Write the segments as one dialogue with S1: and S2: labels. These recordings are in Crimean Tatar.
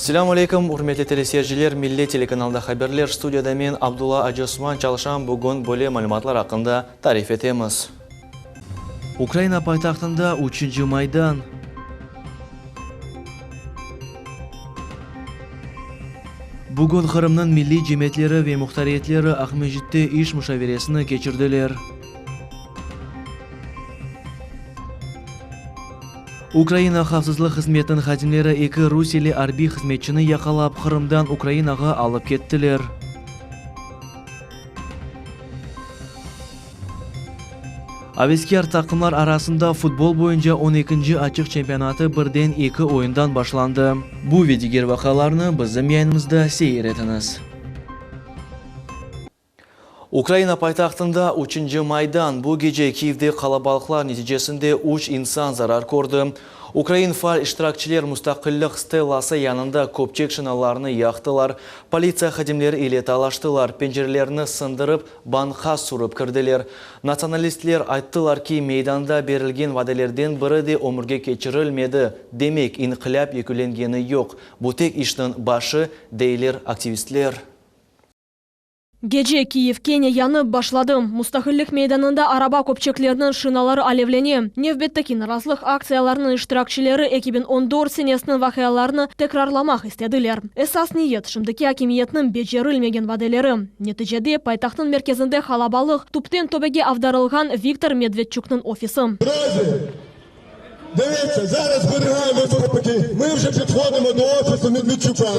S1: Selâm aleyküm, ürmetli teleseyirciler, Millet telekanalında haberler, studiyada men, Abdulla Acıosman, çalışam, bugün böyle malümatlar aqqında tarif etemiz. Ukraina paytahtında üçünci Maydan. Bugün Qırımnıñ milliy cemiyetleri ve muhtariyetleri Aqmescitte iş muşaveresini keçirdiler. Ukraina havfsızlıq hızmetiniñ hadimleri eki rusiyeli arbiy hızmetçini yaqalap, Qırımdan Ukrainağa alıp kettiler. Aveskâr taqımlar arasında futbol boyunca on ekinci açıq çempionatı birden eki oyundan başlandı. Bu ve diger vaqialarnı bizim yayınımızda seyir etiñiz. Ukraina paytahtında üçünci Maydan. Bu gece Kiyevde qalabalıqlar neticesinde üç insan zarar kördi. Ukrain faal iştirakçiler Mustaqillik stellası yanında köpçek şinalarını yaqtılar, politsiya hadimleri ile talaştılar, pencerelerni sındırıp, bankqa sürip kirdiler. Natsionalistler ayttılar ki, meydanda berilgen vadelerden biri de ömürge keçirilmedi, demek, inqilâp yekünlengeni yoq, bu tek işniñ başı, deyler aktivistler.
S2: Gece Kiyev kene yanıp başladı. Mustaqillik meydanında araba köpçekleriniñ şinaları alevlene. Nevbetteki narazılıq aktsiyalarınıñ iştirakçileri 2014 senesiniñ vaqialarını tekrarlamaq istediler. Esas niyet, şimdiki akimiyetniñ becerilmegen vadeleri. Neticede, paytahtnıñ merkezinde halabalıq, tüpten töpege avdarılğan Viktor Medvedçuknıñ ofisi.
S3: Druzi, Дивіться, зараз зберігаємо спокій. Ми вже підходимо до офісу Медведчука.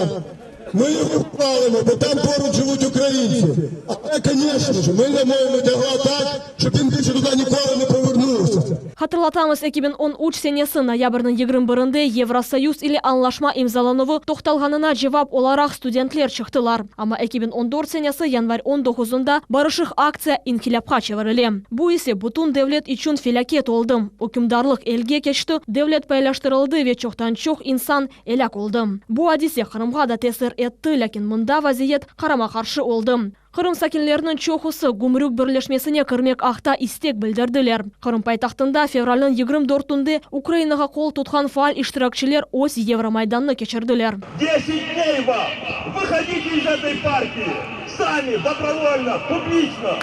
S3: Ми його палимо, бо там поруч живуть українці. Але, звісно ж, ми дамо йому тягла так, щоб він більше туди ніколи не повернувся.
S2: Hatırlatamız, 2013 senesi noyabrniñ 21-nde Yevrosoyuz ile añlaşma imzalanuvı toqtalğanına cevap olaraq studentler çıqtılar. Amma 2014 senesi yanvar 19-nda barışıq aktsiya inqilâpqa çevirile. Bu ise bütün devlet içün felâket oldı, ükümdarlıq elge keçti, devlet paylaştırıldı ve çoqtan-çoq insan elâk oldı. Bu adise Qırımğa da tesir etti, lâkin mında vaziyet qarama-qarşı oldı. Qırım sakinleriniñ çoqusı gümrük birleşmesine kirmek aqta istek bildirdiler. Qırım paytahtında fevralniñ 24-ünde Ukrainağa qol tutqan faal iştirakçiler öz Yevromaydannı keçirdiler.
S3: Deset dney vam! Vıhodite iz etoy partii! Sami, dobrovolno, publiçno!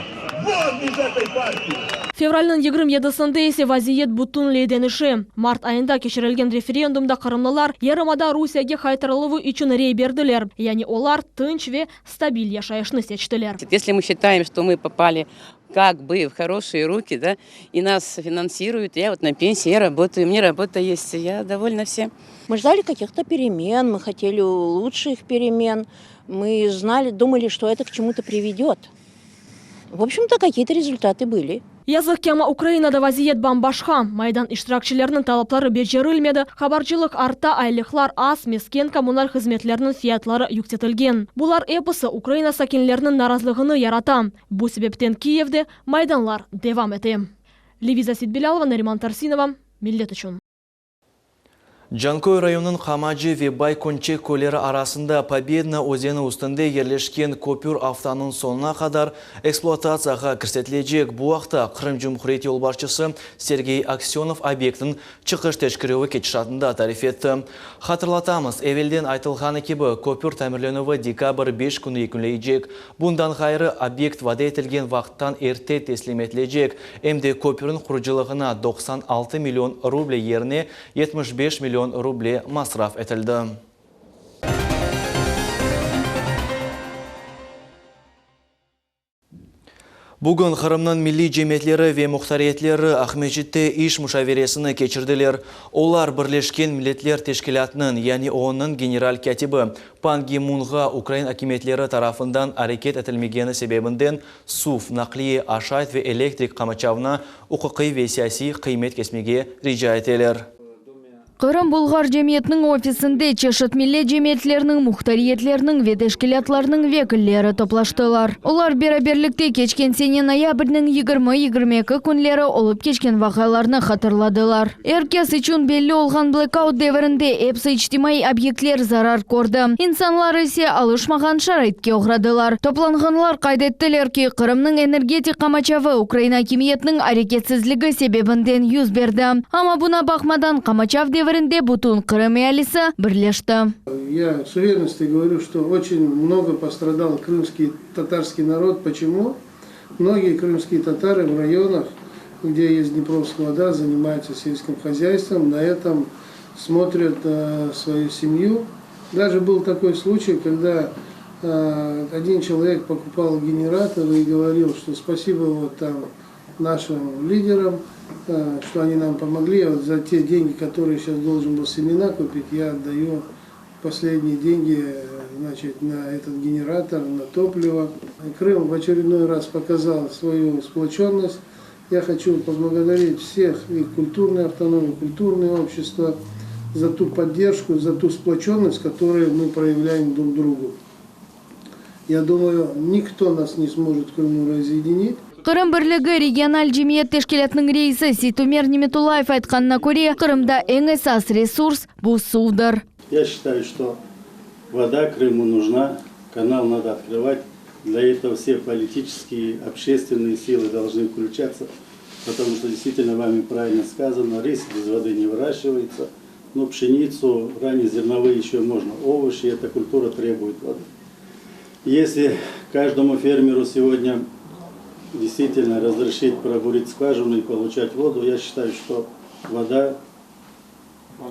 S3: Von iz etoy partii!
S2: Fevralniñ 27-sinde ise vaziyet bütünley deñişe. Mart ayında keçirilgen referendumda qırımlılar yarımada Rusiyege qaytarıluvı içün rey berdiler, yani olar tınç ve stabil yaşayışnı seçtiler.
S4: Если мы считаем, что мы попали как бы в хорошие руки, да, и нас финансируют, я вот на пенсии, я работаю, у меня работа есть, я довольна всем.
S5: Мы ждали каких-то перемен, мы хотели лучших перемен, мы знали, думали, что это к чему-то приведет. В общем-то, какие-то результаты были.
S2: Yazıq ki, amma Ukrainada vaziyet bam-başqa. Maydan iştirakçileriniñ talapları becerilmedi, qabarcılıq arta, aylıqlar az, mesken-kommunal hızmetlerniñ fiyatları yüksetilgen. Bular episi Ukraina sakinleriniñ narazlığını yarata. Bu sebepten Kiyevde Maydanlar devam ete. Leviza Sitbilâlova, Nariman Tarsinova, Millet içün.
S1: Canköy rayonınıñ Qamacı ve Bay Könçek köyleri arasında Pobedna özeni üstünde yerleşken köpür aftanıñ soñuna qadar ekspluatatsiyağa kirsetilecek. Bu aqta Qırım Cumhuriyeti yolbaşçısı Sergey Aksönov obyektniñ çıqış teşkerüvi ketişatında tarif etti. Hatırlatamız, evelden aytılğanı kibi, köpür tamirlenüvi dekabr 5 künü yekünleycek. Bundan ğayrı, obyekt vade etilgen vaqıttan erte teslim etilecek, em de köpürniñ qurucılığına 96 million ruble yerine 75 million ruble masraf etildi. Bugün Qırımnıñ milliy cemiyetleri ve muhtariyetleri Aqmescitte iş muşaveresini keçirdiler. Olar Birleşken Milletler Teşkilâtınıñ, yani OONnıñ general kâtibi Pan Gi Munğa ukrain akimiyetleri tarafından areket etilmegeni sebebinden suv, naqliye, aşayt ve elektrik qamaçavına uquqiy ve siyasiy qıymet kesmege rica eteler.
S6: Qırım bulğar cemiyetiniñ ofisinde çeşit millet cemiyetleriniñ, muhtariyetleriniñ ve teşkilâtlarınıñ vekilleri toplaştılar. Olar beraberlikte keçken sene noyabrniñ 20, 22 künleri olıp keçken vaqialarnı hatırladılar. Er kes içün belli olğan blekaut devirinde episi içtimaiy obyektler zarar kördi, insanlar ise alışmağan şaraitke oğradılar. Toplanğanlar qayd ettiler ki, Qırımnıñ energetik qamaçavı Ukraina akimiyetiniñ areketsizligi sebebinden yüz berdi. Amma buna baqmadan, qamaçav devirinde. devirinde bütün Qırım ealisi birleşti.
S7: Я с уверенностью говорю, что очень много пострадал крымский татарский народ. Почему? Многие крымские татары в районах, где есть Днепровская вода, занимаются сельским хозяйством, на этом смотрят э, свою семью. Даже был такой случай, когда э, один человек покупал генератор и говорил, что спасибо вот там нашим лидерам, э, что они нам помогли. Вот за те деньги, которые сейчас должен был семена купить, я отдаю последние деньги э, значит, на этот генератор, на топливо. Крым в очередной раз показал свою сплоченность. Я хочу поблагодарить всех и культурные автономии, культурные общества за ту поддержку, за ту сплоченность, которую мы проявляем друг другу. Я думаю, никто нас не сможет в Крыму разъединить.
S6: Qırım birligi regional cemiyet teşkilâtınıñ reisi Seytumer Nimetullayev aytqanına köre, Qırımda eñ esas resurs, bu suvdır.
S8: Я считаю, что вода Крыму нужна, канал надо открывать. Для этого все политические, общественные силы должны включаться, потому что действительно вами правильно сказано, рис без воды не выращивается, но пшеницу, раннезерновые еще можно, овощи, эта культура требует воды. Если каждому фермеру сегодня действительно разрешить пробурить скважину и получать воду, я считаю, что вода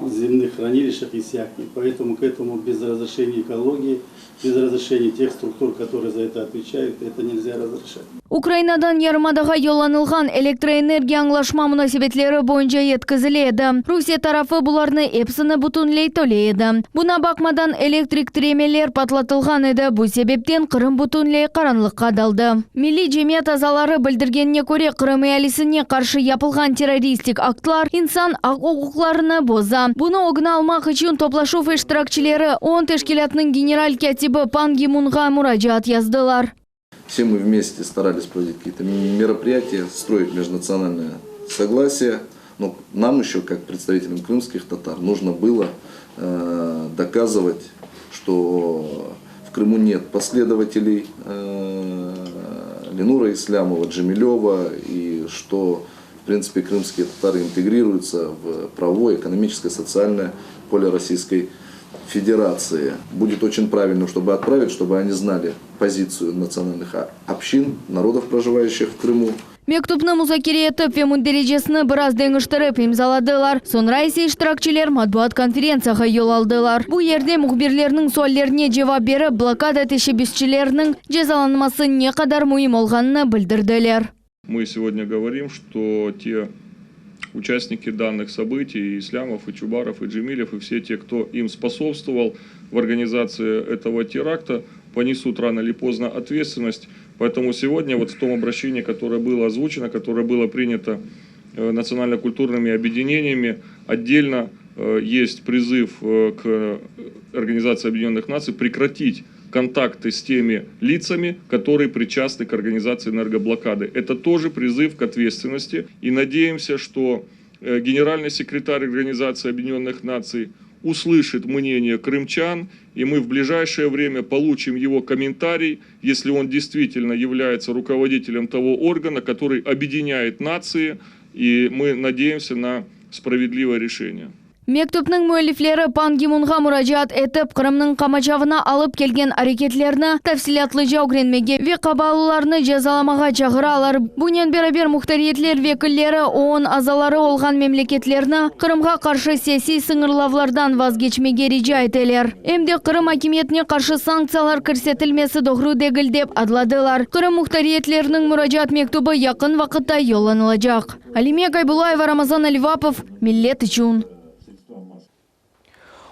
S8: в земных хранилищах иссякнет. Поэтому к этому без разрешения экологии, без разрешения тех структур, которые за это отвечают, это нельзя разрешать.
S6: Ukrainadan yarımadağa yollanılğan elektroenergiya añlaşma munasebetleri boyunca yetkizile edi. Rusiye tarafı bularnı episini bütünley töley edi. Buña baqmadan, elektrik tiremeler patlatılğan edi, bu sebepten Qırım bütünley qaranlıqqa daldı. Milliy cemiyet azaları bildirgenine köre, Qırım ealisine qarşı yapılğan terroristik aktlar insan aq-uquqlarını boza. Bunı ögüni almaq içün toplaşuv iştirakçileri OON teşkilâtınıñ general kâtibi Pan Gi Munğa muracaat yazdılar.
S9: Все мы вместе старались проводить какие-то мероприятия, строить межнациональное согласие. Но нам еще, как представителям крымских татар, нужно было э, доказывать, что в Крыму нет последователей э, Ленура Ислямова, Джемилева, и что, в принципе, крымские татары интегрируются в правовое, экономическое, социальное поле Российской Федерации. Будет очень правильно, чтобы отправить, чтобы они знали позицию национальных общин, народов, проживающих в Крыму.
S6: Mektüpni muzakere etip ve mündericesini biraz deñiştirip imzaladılar. Soñra ise iştirakçiler matbuat konferentsiyağa yol aldılar. Bu yerde mühbirlerniñ suallerine cevap berip, blokada teşebbüsçileriniñ cezalanması ne qadar müim olğanını bildirdiler.
S10: Мы сегодня говорим, что те участники данных событий, и Ислямов, и Чубаров, и Джемилев, и все те, кто им способствовал в организации этого теракта, понесут рано или поздно ответственность. Поэтому сегодня вот в том обращении, которое было озвучено, которое было принято э, национально-культурными объединениями, отдельно э, есть призыв э, к Организации Объединенных Наций прекратить контакты с теми лицами, которые причастны к организации энергоблокады. Это тоже призыв к ответственности. И надеемся, что э, генеральный секретарь Организации Объединенных Наций услышит мнение крымчан, и мы в ближайшее время получим его комментарий, если он действительно является руководителем того органа, который объединяет нации, и мы надеемся на справедливое решение.
S6: Mektüpniñ müellifleri Pan Gi Munğa muracaat etip, Qırımnıñ qamaçavına alıp kelgen areketlerni tafsilâtlıca ögrenmege ve qabaatlılarnı cezalamağa çağıralar. Bunen beraber muhtariyetler vekilleri OON azaları olğan memleketlerni Qırımğa qarşı siyasiy sıñırlavlardan vazgeçmege rica eteler. Em de Qırım akimiyetine qarşı sanktsiyalar kirsetilmesi doğru degil dep adladılar. Qırım muhtariyetleriniñ muracaat mektübi yaqın vaqıtta yollanılacaq. Alime Gaybullayeva, Ramazan Alivapov, Millet içün.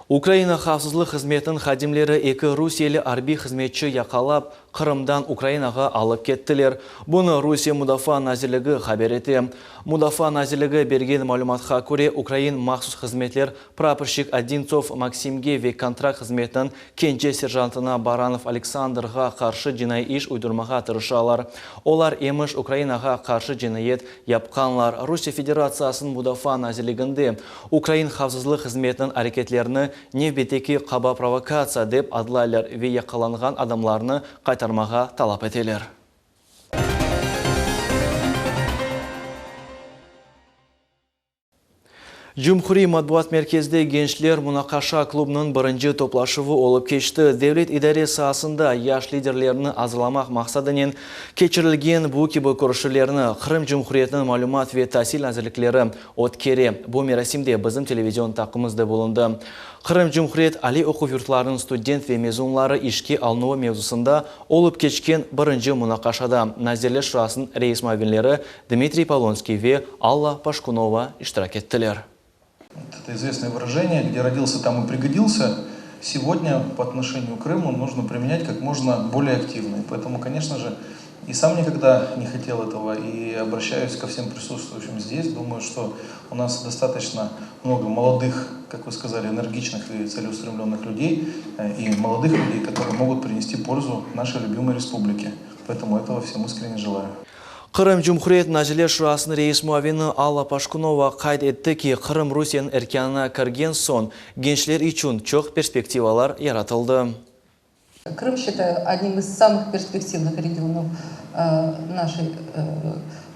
S1: Ukraina havfsızlıq hızmetiniñ hadimleri eki rusiyeli arbiy hızmetçi yaqalap, Qırımdan Ukrainağa alıp kettiler. Bunı Rusiye Mudafaa nazirligi haber ete. Mudafaa nazirligi bergen malümatqa köre, ukrain mahsus hızmetler praporşçik Odintsov Maksimge ve kontrakt hızmetiniñ kence serjantına Baranov Aleksandrğa qarşı cinaiy iş uydurmağa tırışalar. Olar emiş Ukrainağa qarşı cinayet yapqanlar. Rusiye Federatsiyasınıñ Mudafaa nazirliginde ukrain havfsızlıq hızmetiniñ areketlerini nevbetteki qaba provokatsiya dep adlaylar ve yaqalanğan adamlarnı qaytarmağa talap eteler. Cumhuriy matbuat merkezde Gençler munaqaşa klubnıñ birinci toplaşuvı olıp keçti. Devlet idare saasında yaş liderlerni azırlamaq maqsadınen keçirilgen bu kibi körüşüvlerni Qırım Cumhuriyetiniñ Malümat ve tasil nazirlikleri ötkere. Bu merasimde bizim televizion taqımız da bulundı. Qırım Cumhuriyet aliy oquv yurtlarınıñ student ve mezunları işke alınuvı mevzusında olıp keçken birinci munaqaşada Nazirler Şurasınıñ reis muavinleri Dmitriy Polonskiy ve Alla Paşkunova iştirak ettiler.
S11: Это известное выражение, где родился, там и пригодился, сегодня по отношению к Крыму нужно применять как можно более активно. И поэтому, конечно же, и сам никогда не хотел этого, и обращаюсь ко всем присутствующим здесь. Думаю, что у нас достаточно много молодых, как вы сказали, энергичных и целеустремленных людей, и молодых людей, которые могут принести пользу нашей любимой республике. Поэтому этого всем искренне желаю.
S1: Qırım Cumhuriyet Nazirler Şurasınıñ reis muavini Alla Paşkunova qayd etti ki, Qırım Rusiyeniñ erkânına kirgen soñ gençler içün çoq perspektivalar yaratıldı.
S12: Крым считаю одним из самых перспективных регионов нашей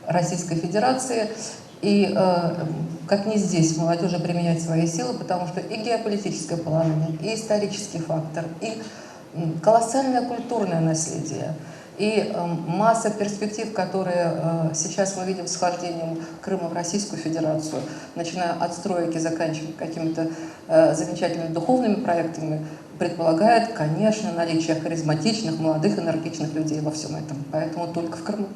S12: Российской Федерации. И как не здесь молодежи применять свои силы, потому что и геополитическое положение, и исторический фактор, и колоссальное культурное наследие, и масса перспектив, которые сейчас мы видим с вхождением Крыма в Российскую Федерацию, начиная от строек и заканчивая какими-то замечательными духовными проектами, предполагает, конечно, наличие харизматичных, молодых, энергичных людей во всем этом. Поэтому только в Крыму.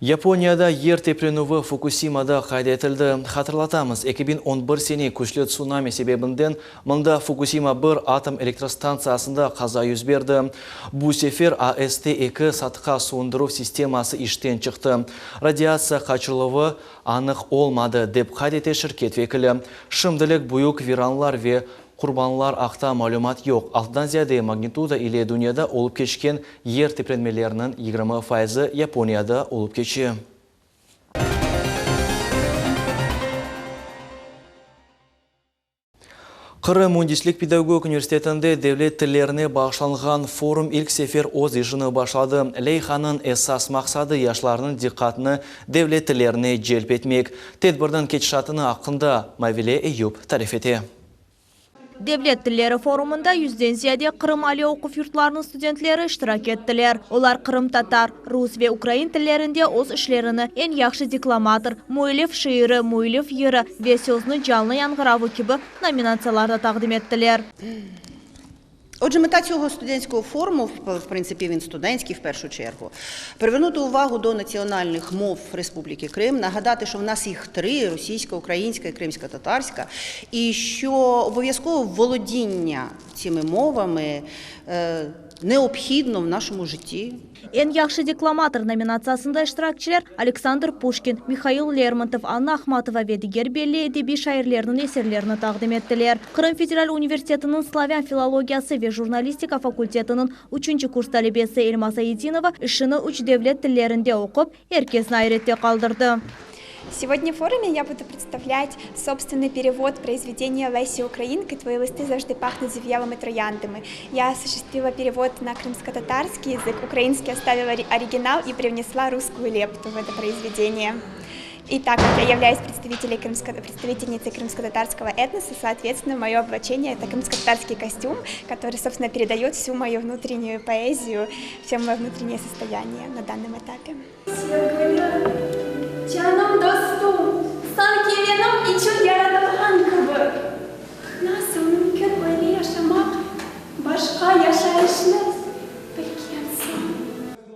S1: Yaponiyada yer teprenüvi Fukusimada qayd etildi. Hatırlatamız, 2011 sene küçlü tsunami sebebinden mında Fukusima bir atom elektrostantsiyasında qaza yüz berdi. Bu sefer AES-te eki satıqa suvundıruv sisteması işten çıqtı. Radiatsiya qaçırıluvı anıq olmadı, dep qayd ete şirket vekili. Şimdilik büyük viranlar ve qurbanlar aqta malümat yoq. Altıdan ziyade magnituda ile dünyada olıp keçken yer teprenmeleriniñ 20 fayızı Yaponiyada olıp keçe. Qırım müendislik-pedagogik universitetinde devlet tillerine bağışlanğan forum ilk sefer öz işini başladı. Leyhanıñ esas maqsadı, yaşlarnıñ diqqatını devlet tillerine celp etmek. Tedbirniñ ketişatını aqqında Mavile Eyup tarif ete.
S13: Devlet tilleri forumında yüzden ziyade Qırım aliy oquv yurtlarınıñ studentleri iştirak ettiler. Olar qırımtatar, rus ve ukrain tillerinde öz işlerini Eñ yahşı deklamator, Müellif şiiri, Müellif yırı ve Sözni canlı yañğıravı kibi nominatsiyalarda taqdim ettiler.
S14: Отже, мета цього студентського форуму, в принципі, він студентський в першу чергу, привернути увагу до національних мов Республіки Крим, нагадати, що в нас їх три – російська, українська і кримсько-татарська, і що обов'язково володіння цими мовами необхідно в нашому житті.
S13: Eñ yahşı deklamator nominatsiyasında iştirakçiler Aleksandr Puşkin, Mihail Lermontov, Anna Ahmatova ve diger belli edebiy şairlerniñ eserlerini taqdim ettiler. Qırım federal universitetiniñ slavân filologiyası ve jurnalistika fakultetiniñ üçünci kurs talebesi Elmaz Ayedinova işini üç devlet tillerinde oqup, er kesni ayrette qaldırdı.
S15: Сегодня в форуме я буду представлять собственный перевод произведения Леси Украинки «Твої листи завжди пахнуть зів'ялими трояндами». Я осуществила перевод на крымско-татарский язык, украинский оставила оригинал и привнесла русскую лепту в это произведение. И так как я являюсь представительницей крымско-татарского этноса, соответственно, мое облачение – это крымско-татарский костюм, который, собственно, передает всю мою внутреннюю поэзию, все мое внутреннее состояние на данном этапе.
S16: Sevgilim, canım dostum, sanki menim içün yaratılğan kibi. Nasıl mümkün öyle yaşamaq, başqa yaşayışnı bilgen soñ?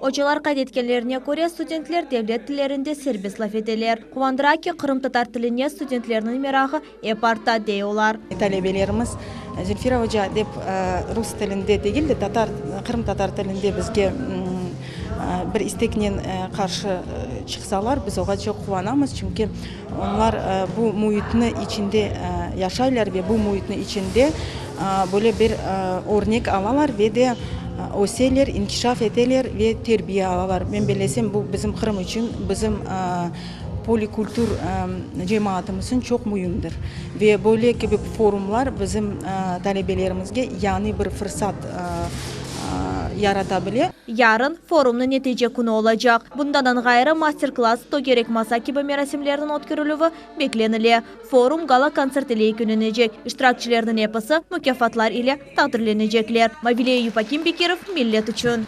S13: Ocalar qayd etkenlerine köre, studentler devlet tillerinde serbest laf eteler. Quvandıra ki, qırımtatar tiline studentlerniñ merağı ep arta, dey olar.
S17: Talebelerimiz Zülfira oca dep rus tilinde degil de, tatar, qırımtatar tilinde bizge bir isteknen qarşı çıqsalar, biz oğa çoq quvanamız, çünki onlar bu müitni içinde yaşaylar ve bu müitni içinde böyle bir örnek alalar ve de öseler, inkişaf eteler ve terbiye alalar. Men bellesem, bu bizim Qırım içün, bizim polikultur cemaatımız içün çoq müimdir. Ve böyle kibi forumlar bizim talebelerimizge yañı bir fırsat. Yarata bile.
S13: Yarın forumnıñ netice künü olacaq. Bundan ğayrı, master-klass, tögerek masa kibi merasimlerniñ ötkerilüvi beklenile. Forum gala-kontsert ile yekünlenecek. İştirakçilerniñ episi mukâfatlar ile taqdirlenecekler. Mavile Eyüp, Akim Bekirov, Millet içün.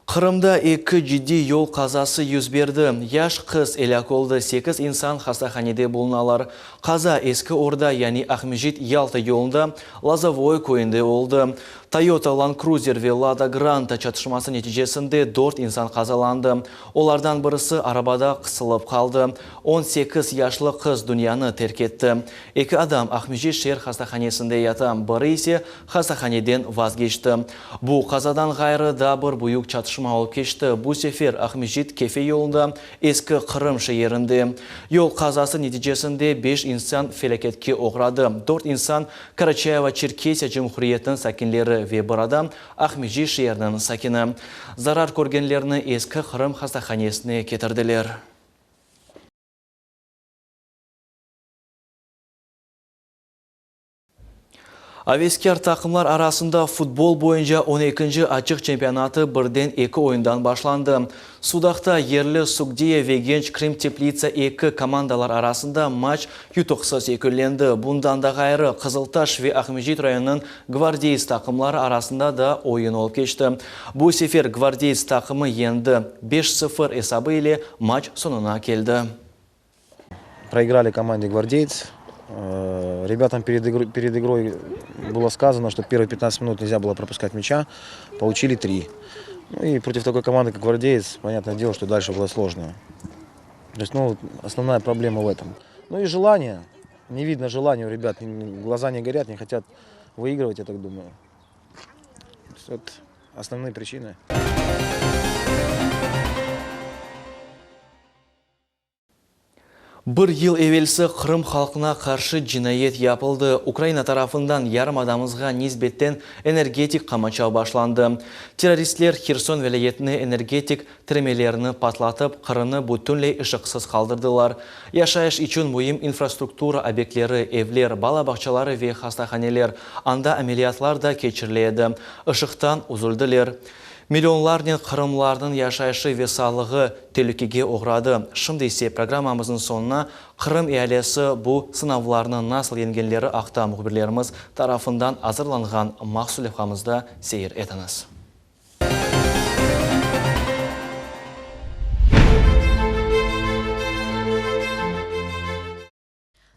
S1: Qırımda eki ciddiy yol qazası yüz berdi. Yaş qız elâk oldı, sekiz insan hastahanede bulunalar. Qaza Eski Orda, yani Aqmescit-Yalta yolunda Lozovoye köyünde oldı. Toyota Land Cruiser ve Lada Granta çatışması neticesinde dört insan qazalandı. Olardan birisi arabada qısılıp qaldı. 18 yaşlı qız dünyanı terk etti. Eki adam Aqmescit şeer hastahanesinde yata, biri ise hastahaneden vazgeçti. Bu qazadan ğayrı daa bir büyük çatışma olıp keçti, bu sefer Aqmescit-Kefe yolunda Eski Qırım şeerinde. Yol qazası neticesinde beş insan felâketke oğradı, dört insan Karaçayevo-Çerkesiya Cumhuriyetiniñ sakinleri ve bir adam Aqmescit şeeriniñ sakini. Zarar körgenlerni Eski Qırım hastahanesine ketirdiler. Aveskâr taqımlar arasında futbol boyunca on ekinci açıq çempionatı birden eki oyundan başlandı. Sudaqta yerli Sugdiya ve genç Krim-Teplitsa eki komandalar arasında maç yutuqsız yekünlendi. Bundan da ğayrı, Qızıltaş ve Aqmescit rayonınıñ Gvardeyts taqımları arasında da oyun olıp keçti. Bu sefer Gvardeyts taqımı yeñdi, beş sıfır esabı ile maç soñuna keldi.
S18: Проиграли команде Гвардеец. Ребятам перед игрой, перед игрой было сказано, что первые 15 минут нельзя было пропускать мяча. Получили три. Ну и против такой команды, как Гвардеец, понятное дело, что дальше было сложно. То есть, ну, основная проблема в этом. Ну и желание. Не видно желания у ребят. Глаза не горят, не хотят выигрывать, я так думаю. Вот основные причины.
S1: Bir yıl evelsi Qırım halqına qarşı cinayet yapıldı, Ukraina tarafından yarımadamızğa nisbeten energetik qamaçav başlandı. Terroristler Herson vilâyetine energetik tiremelerini patlatıp, Qırımnı bütünley ışıqsız qaldırdılar. Yaşayış içün müim infrastruktura obyektleri, evler, bala bağçaları ve hastahaneler, anda ameliyatlar da keçirile edi, ışıqtan üzüldiler. Millionlarnen qırımlarnıñ yaşayışı ve sağlığı telükege oğradı. Şimdi ise programmamıznıñ soñuna Qırım ealesi bu sınavlarnı nasıl yeñgenleri aqta mühbirlerimiz tarafından azırlanğan mahsus levhamızda seyir etiñiz.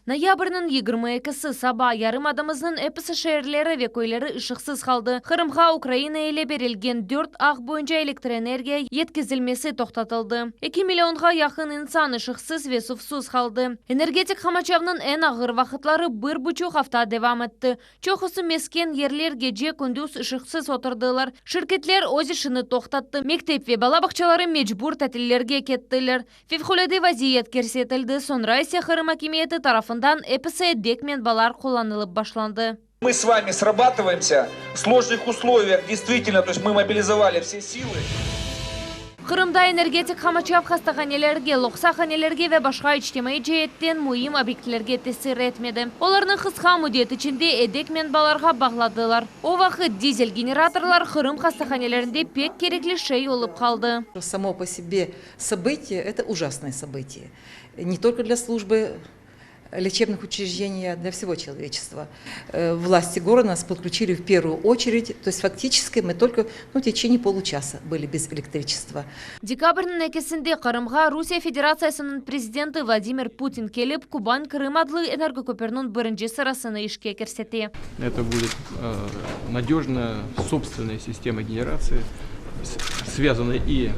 S19: Noyabrniñ 22-si saba yarımadamıznıñ episi şeerleri ve köyleri ışıqsız qaldı. Qırımğa Ukraina ile berilgen dört ağ boyunca elektroenergiya yetkizilmesi toqtatıldı. Eki millionğa yaqın insan ışıqsız ve suvsuz qaldı. Energetik qamaçavnıñ eñ ağır vaqıtları bir buçuq afta devam etti. Çoqusı mesken yerler gece-kündüz ışıqsız oturdılar. Şirketler öz işini toqtattı, mektep ve bala bağçaları mecbur tatillerge kettiler. Fevqulâde vaziyet kirsetildi, soñra ise Qırım akimiyeti tarafından episi yedek menbalar qullanılıp başlandı.
S20: Мы с вами срабатываемся в сложных условиях, действительно, то есть мы мобилизовали все силы.
S19: Qırımda energetik qamaçav hastahanelerge, loqsahanelerge ve başqa içtimaiy ceetten müim obyektlerge tesir etmedi. Olarnı qısqa müddet içinde yedek menbalarğa bağladılar. O vaqıt dizel generatorlar Qırım hastahanelerinde pek kerekli şey olıp qaldı.
S12: Само по себе событие, это ужасное событие. Не только для службы лечебных учреждений, а для всего человечества. Власти города нас подключили в первую очередь, то есть фактически мы только ну, в течение получаса были без электричества.
S19: Dekabrniñ ekisinde Qırımğa Rusiye Federatsiyasınıñ prezidenti Vladimir Putin kelip, Kuban-Krım adlı energokopürniñ birinci sırasını işke kirsete.
S21: Это будет надежная собственная система генерации, связанная и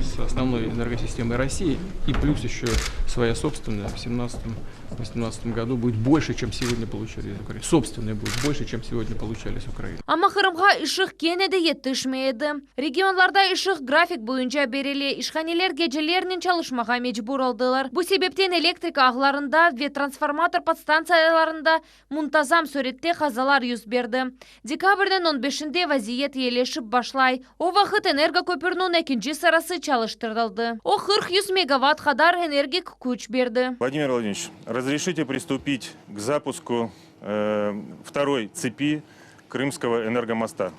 S21: с основной энергосистемой России, и плюс еще своя собственная в 2017-2018 году будет больше, чем сегодня получали из Украины. Собственная будет больше, чем сегодня получали с Украины.
S19: Amma Qırımğa ışıq kene de yetişmey edi. Regionlarda ışıq grafik boyunca berile, işhaneler gecelernen çalışmağa mecbur oldılar. Bu sebepten elektrik ağlarında ve transformator podstantsiyalarında muntazam sürette qazalar yüz berdi. Dekabrniñ on beşinde vaziyet eyileşip başlay. O vaqıt energokopürniñ ekinci sırası çalıştırıldı. O, 40 yüz megavat qadar energik küç berdi.
S22: Владимир Владимирович, разрешите приступить к запуску второй цепи Крымского энергомоста.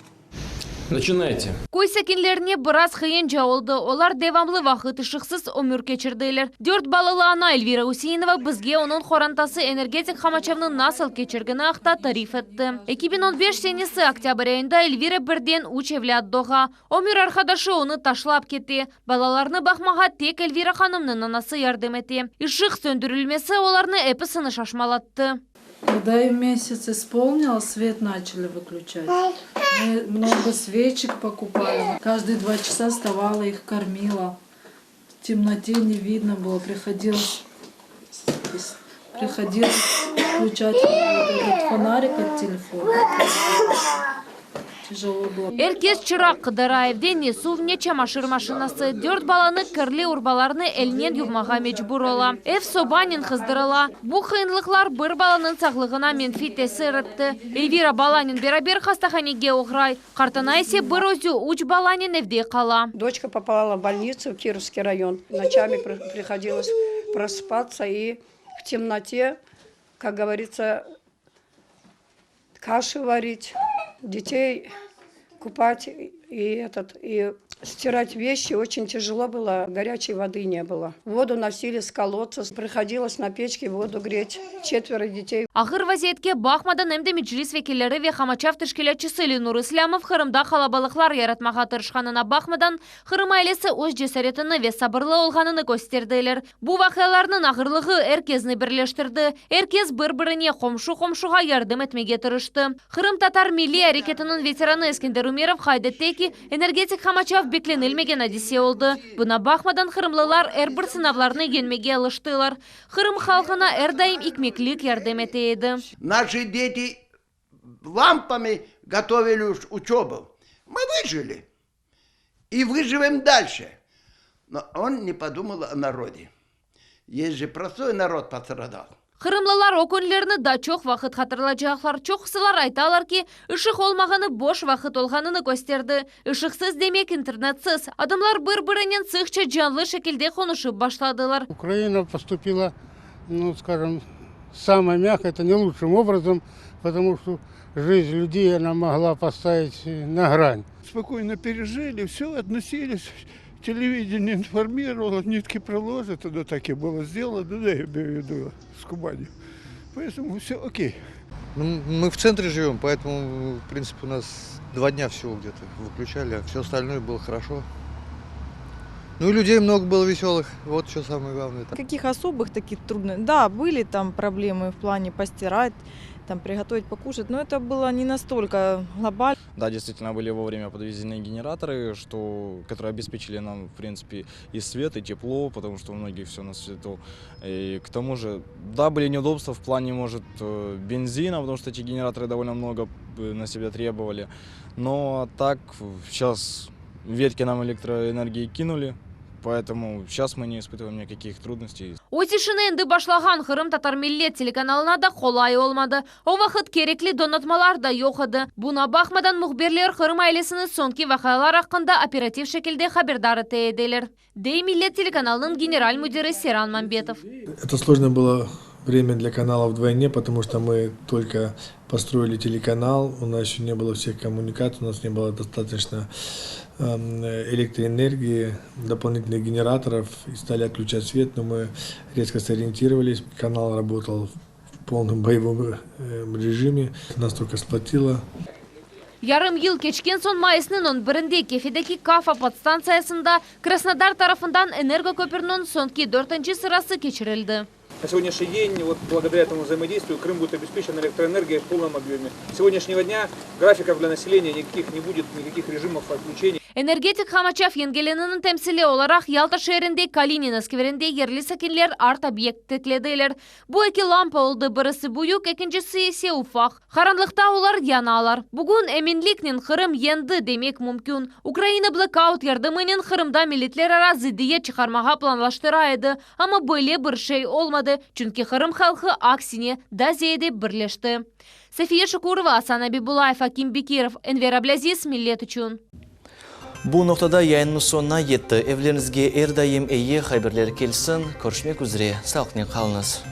S3: Начинайте.
S19: Köy sakinlerine biraz qıyınca oldı, olar devamlı vaqıt ışıqsız ömür keçirdiler. Dört balalı ana Elvira Üseinova bizge onıñ qorantası energetik qamaçavnı nasıl keçirgeni aqta tarif etti. 2015 senesi oktâbr ayında Elvira birden üç evlât doğa. Ömür arqadaşı onı taşlap kete. Balalarnı baqmağa tek Elvira hanımnıñ anası yardım ete. Işıq söndürilmesi olarnı episini şaşmalattı.
S4: Когда им месяц исполнилось, свет начали выключать. Мы много свечек покупали. Каждые два часа вставала, их кормила. В темноте не видно было. Приходилось, приходилось включать вот этот фонарик от телефона. Тяжело было.
S19: Er kes çıraq qıdıra, evde ne suv, ne çamaşır maşinası. Dört balanı kirli urbalarını elnen yuvmağa mecbur ola. Ev sobanen qızdırıla. Bu qıyınlıqlar bir balanıñ sağlığına menfiy tesir etti. Elvira balanen beraber hastahanege oğray. Qartana ise bir özü üç balanen evde qala.
S23: Дочка попала в больницу в Кировский район. Ночами приходилось просыпаться и в темноте, как говорится, каши варить, детей купать и этот и стирать вещи очень тяжело было, горячей воды не было. Воду носили с колодца, приходилось на печке воду греть, четверо детей.
S19: Ağır vaziyetke baqmadan em de Meclis vekilleri ve qamaçav teşkilâtçısı Lenur İslâmov Qırımda qalabalıqlar yaratmağa tırışqanına baqmadan, Qırım ailesi öz cesaretini ve sabırlı olğanını kösterdiler. Bu vaqialarnıñ ağırlığı er kesni birleştirdi. Er kes bir-birine, qomşu-qomşuğa yardım etmege tırıştı. Qırımtatar milliy areketiniñ veteranı Eskender Ümerov qayd etti ki, energetik qamaçav beklenilmegen adise oldı. Buña baqmadan qırımlılar er bir sınavlarnı yeñmege alıştılar. Qırım halqına er daim ikmeklik yardım ete edi.
S24: Naşı deti lamпами готовили учебу. Мы выжили. И выживем дальше. Но он не подумал о народе. Есть же простой народ пострадал.
S19: Qırımlılar o künlerni daa çoq vaqıt hatırlaycaqlar. Çoqusılar aytalar ki, ışıq olmağanı boş vaqıt olğanını kösterdi. Işıqsız demek internetsiz. Adamlar bir-birinen sıqça canlı şekilde qonuşıp başladılar.
S7: Украина поступила, ну, скажем, самое мягкое, это не лучшим образом, потому что жизнь людей она могла поставить на грань.
S25: Спокойно пережили, все, относились. Телевидение информировало, нитки проложат, оно так и было сделано, ну, я имею в виду с Кубани. Поэтому все окей.
S26: Ну, мы в центре живем, поэтому, в принципе, у нас два дня всего где-то выключали, а все остальное было хорошо. Ну и людей много было веселых, вот что самое главное.
S27: Каких особых таких трудностей? Да, были там проблемы в плане постирать, там приготовить покушать, но это было не настолько глобально.
S28: Да, действительно были вовремя подвезены генераторы, что, которые обеспечили нам, в принципе, и свет, и тепло, потому что у многих все на свету. И к тому же, да, были неудобства в плане, может, э, бензина, потому что эти генераторы довольно много э, на себя требовали. Но так, сейчас ветки нам электроэнергии кинули, поэтому сейчас мы не испытываем никаких трудностей.
S19: Öz işini endi başlağan Qırımtatar Millet telekanalına da qolay olmadı. O vaqıt kerekli donatmalar da yoq edi. Buña baqmadan mühbirler Qırım ailesini soñki vaqialar aqqında operativ şekilde haberdar ete ediler. Dey Millet telekanalınıñ general müdiri Seyran Mambetov.
S29: Это сложное было время для канала вдвойне, потому что мы только построили телеканал, у нас еще не было всех коммуникаций, у нас не было достаточно электроэнергии, дополнительных генераторов, и стали отключать свет, но мы резко сориентировались. Канал работал в полном боевом режиме, нас только сплотило.
S19: Yarım yıl keçken soñ mayısnıñ 11-inde Kefedeki Kafa podstantsiyasında Krasnodar tarafından energo köpürniñ soñki dörtünci sırası keçirildi.
S20: На сегодняшний день, вот благодаря этому взаимодействию, Крым будет обеспечен электроэнергией в полном объеме. С сегодняшнего дня графиков для населения никаких не будет, никаких режимов отключений.
S19: Energetik qamaçav yeñgeniniñ temsili olaraq Yalta şeerinde Kalinina skverinde yerli sakinler art-obyekt tiklediler. Bu eki lampa oldı, birisi büyük, ekincisi ise ufaq. Qaranlıqta olar yanalar. Bugün eminliknen Qırım yeñdi demek mümkün. Ukraina blekaut yardımınen Qırımda milletlerara zıddiyet çıqarmağa planlaştıra edi. Amma böyle bir şey olmadı, çünki Qırım halqı aksine daa ziyade birleşti. Safiye Şukurova, Asan Abibullayev, Akim Bekirov, Enver Ablâziz, Millet içün.
S1: Bu noqtada yayınımız soñuna yetti. Evleriñizge er daim eyi haberler kelsin. Körüşmek üzre. Sağlıqnen qalıñız.